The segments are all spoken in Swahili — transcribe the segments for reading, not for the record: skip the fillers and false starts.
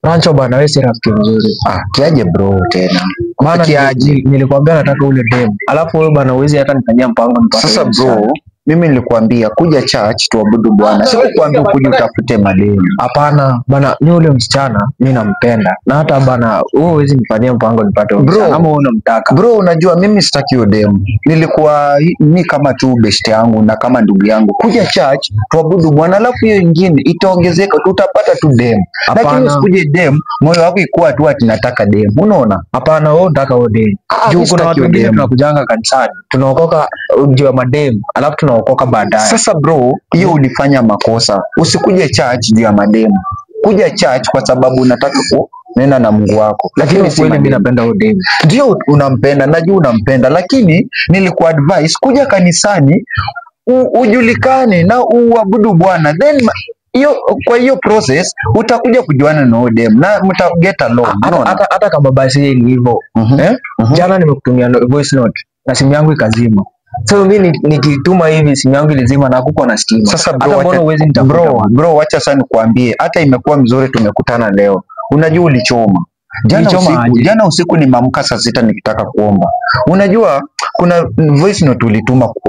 Rancho bana, wewe si rafiki mzuri. Ah, kiaje bro tena? Maana Kiaje? nilikwambia nataka ule dem. Alafu wewe bana huwezi hata nifanyia mpango nipate Sasa ule msichana. bro, mimi nilikwambia kuja church tuabudu Bwana. Sikukwambia ukuje utafute mademu. Hapana bana, mi ule msichana mi nampenda, na hata bana wewe huwezi nifanyia mpango nipate ule Bro. msichana ama wewe unamtaka. Bro, unajua mimi sitaki hiyo demu. Nilikuwa mi kama tu best yangu na kama ndugu yangu. Kuja church tuabudu Bwana, alafu hiyo ingine itaongezeka, tutapata tu demu. Lakini Hapana. usikuje demu, moyo wako ikuwa tu ati nataka demu. Unaona? Hapana, wewe unataka huo dem. Ah, Juu mi kuna sitaki watu huyo wengine demu. tunakujanga kanisani, tunaokoka juu ya madem, alafu tunaokoka baadaye. Sasa bro, hiyo ulifanya makosa. Usikuje church juu ya mademu. Kuja church kwa sababu unataka kunena na Mungu wako. Lakini Lakini si ukweli mi mademu. napenda huo dem. Ndio unampenda, najua unampenda, lakini nilikuadvise kuja kanisani ujulikane na uabudu Bwana, then hiyo kwa hiyo process utakuja kujuana na huyo dem na mta get along. Hata, Unaona? hata kama basi ni hivyo eh? Jana nimekutumia voice note na simu yangu ikazima. So mi nikituma hivi simu yangu ilizima na hakukuwa na stima. Sasa bro, Hata mbona huwezi nitafuta bro, bana? bro, wacha sana nikuambie, hata imekuwa mzuri tumekutana leo. Unajua ulichoma jana Nilichoma usiku. aje? Jana usiku nimeamka saa 6 nikitaka kuomba. Unajua kuna voice note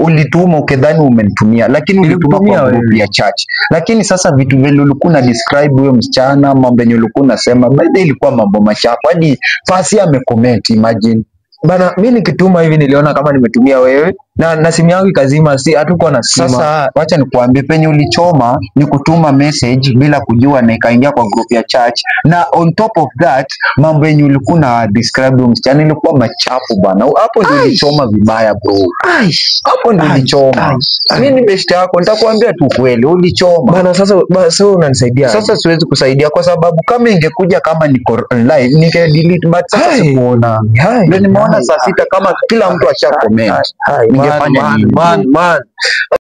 ulituma ukidhani umenitumia, lakini ulituma Nilikutumia kwa group wewe. ya church. Lakini sasa vitu vile ulikuwa una describe huyo msichana, mambo yenye ulikuwa unasema, by the way ilikuwa mambo machafu, hadi pasi amecomment, imagine. Bana, mi nikituma hivi niliona kama nimetumia wewe na simu yangu ikazima, si hatukuwa na stima. Sasa wacha nikuambie, penye ulichoma ni kutuma message bila kujua na ikaingia kwa group ya church, na on top of that mambo yenye ulikuwa na describe huyo msichana ilikuwa machafu bana. Hapo ndio ulichoma vibaya bro, hapo ndio ulichoma. Mimi ni best yako, nitakwambia tu kweli, ulichoma. Bana, sasa sasa unanisaidia aje? Sasa siwezi kusaidia kwa sababu kama ingekuja kama niko online ninge delete, but sasa sikuona. Ndio nimeona saa 6 kama kila mtu asha comment. Hai, man, Ningefanya man, nini? man, man.